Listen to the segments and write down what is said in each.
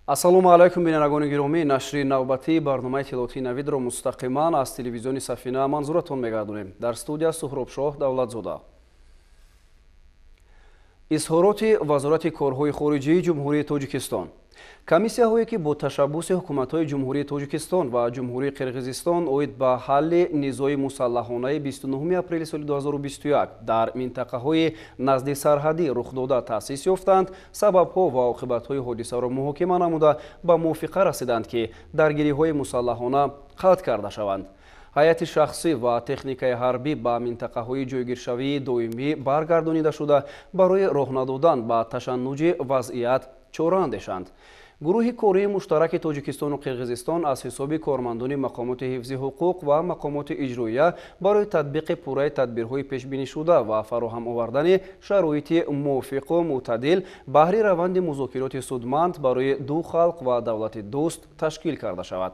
Ассалому алайкум, бинандагони гиромӣ. Нашри навбатии барномаи иттилоотии Навидро мустақиман аз телевизиони Сафина манзуратон мегардонем. Дар студия Суҳробшоҳ Давлатзода. Изҳороти Вазорати корҳои хориҷии Ҷумҳурии Тоҷикистон. Комиссияҳое, ки бо ташаббуси ҳукуматҳои Ҷумҳурии Тоҷикистон ва Ҷумҳурии Қирғизистон оид ба ҳалли низои мусаллаҳонаи 29 апрели соли 2021 дар минтақаҳои назди сарҳадӣ рухдода таъсис ёфтанд, сабабҳо ва оқибатҳои ҳодисаро муҳокима намуда, ба мувофиқа расиданд, ки даргириҳои мусаллаҳона қатъ карда шаванд, ҳайати шахсӣ ва техникаи ҳарбӣ ба минтақаҳои ҷойгиршавии доимӣ баргардонида шуда, барои роҳ надодан ба ташаннуҷи вазъият чора андешанд. Гурӯҳи кории муштараки Тоҷикистону Қирғизистон аз ҳисоби кормандони мақомоти ҳифзи ҳуқуқ ва мақомоти иҷроия барои татбиқи пурраи тадбирҳои пешбинишуда ва фароҳам овардани шароити мувофиқу мӯътадил баҳри раванди музокироти судманд барои ду халқ ва давлати дӯст ташкил карда шавад.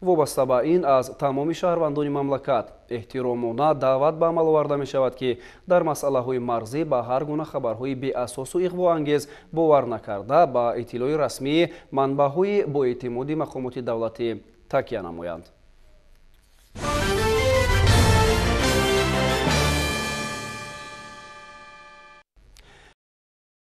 Вобаста ба ин, аз тамоми шаҳрвандони мамлакат эҳтиромона даъват ба амал оварда мешавад, ки дар масъалаҳои марзӣ ба ҳар гуна хабарҳои беасосу иғвоангез бовар накарда, ба иттилои расмии манбаъҳои боэътимоди мақомоти давлатӣ такя намоянд.